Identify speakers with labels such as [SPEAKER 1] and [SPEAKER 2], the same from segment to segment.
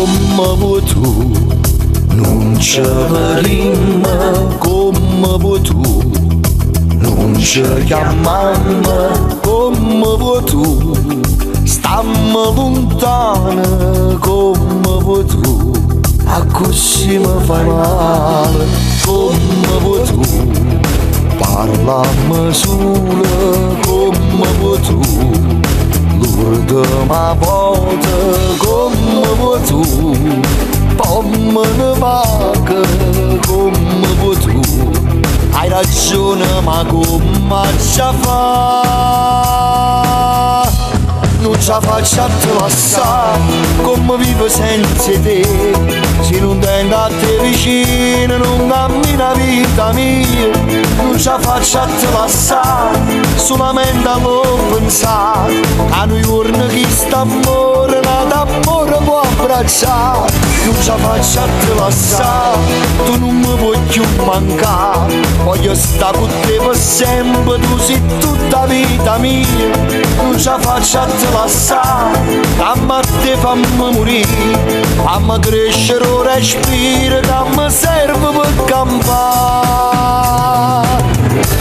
[SPEAKER 1] Comme vuò tu, nun ce vedimmo comme vuò tu, nun ce chiammammo comme vuò tu, stammo luntano comme vuò tu, accussì me fai male comme vuò tu, parlammo sulo comme vuò tu, l'urdema vota comme vuò tu, po' me ne vaco comme vuò tu, hai ragione ma comme aggia fa'? Nun ce 'a faccio a te lassà, comme vivo senza 'e te, si nun tengo a te vicino nun cammina 'a vita mia, nun ce 'a faccio a te lassà, sulamente a lo pensà, ca nu juorno chist'ammore n'ato ammore po' abbraccià, nun ce 'a faccio a te lassà, tu nun me può cchiù mancà, voglio sta cu te pe sempe, tu si tutta 'a vita mia, nun ce 'a faccio a te lassà, damme a te famme murì, famme crescere 'o respiro ca me serve pe campà.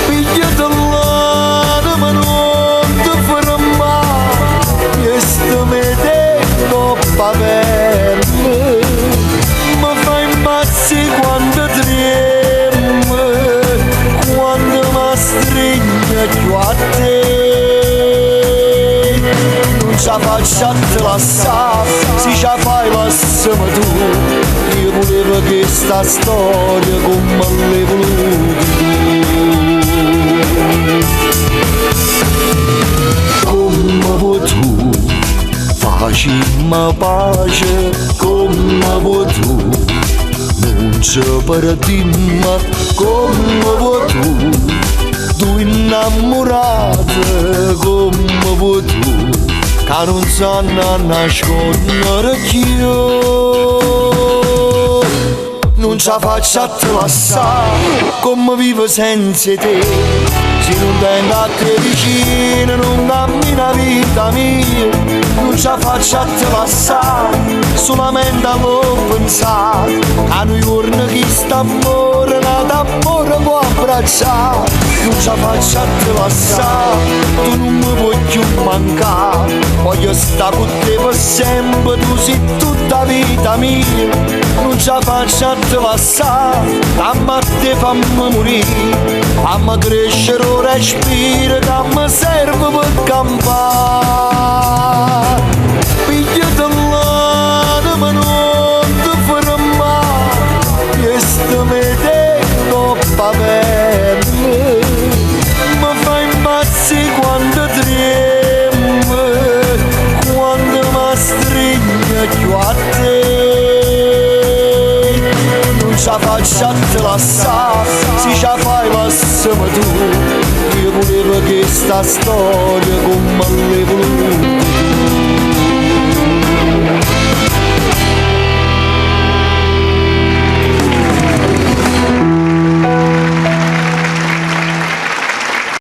[SPEAKER 1] Pigliate l'anema nun te fermà, viesteme 'e 'ngopp 'a pelle, me fai impazzì quando triemme, quando m'astrigne cchiù a te. Nun ce 'a faccio a te lassà, si ce 'a fai lassame tu, io vulevo chesta storia comme l'hê vuluta tu. Comme vuò tu, facimmo pace, comme vuò tu, nun ce perdimmo, comme vuò tu, duje 'nnammurate, comme vuò tu, ca nun s'hanno annasconnere cchiù. Nun ce 'a faccio a te lassà, comme vivo senza 'e te, si nun tengo a te vicino nun cammina 'a vita mia, nun ce 'a faccio a te lassà, sulamente a lo pensà, ca nu juorno chist'ammore n'ato ammore po' abbraccià, nun ce 'a faccio a te lassà, tu nun me può cchiù mancà, voglio sta cu te pe sempe, tu si tutta 'a vita mia, nun ce 'a faccio a te lassà, damme a te famme murì, famme crescere 'o respiro ca me serve pe campà. Pigliate l'anema nun te fermà, viesteme 'e 'ngopp 'a pelle, me fai impazzì quando triemme, quando m'astrigne cchiù a te. Nun ce 'a faccio a te lassà, si ce 'a fai lassame tu, io vulevo chesta storia comme l'hê vuluta tu.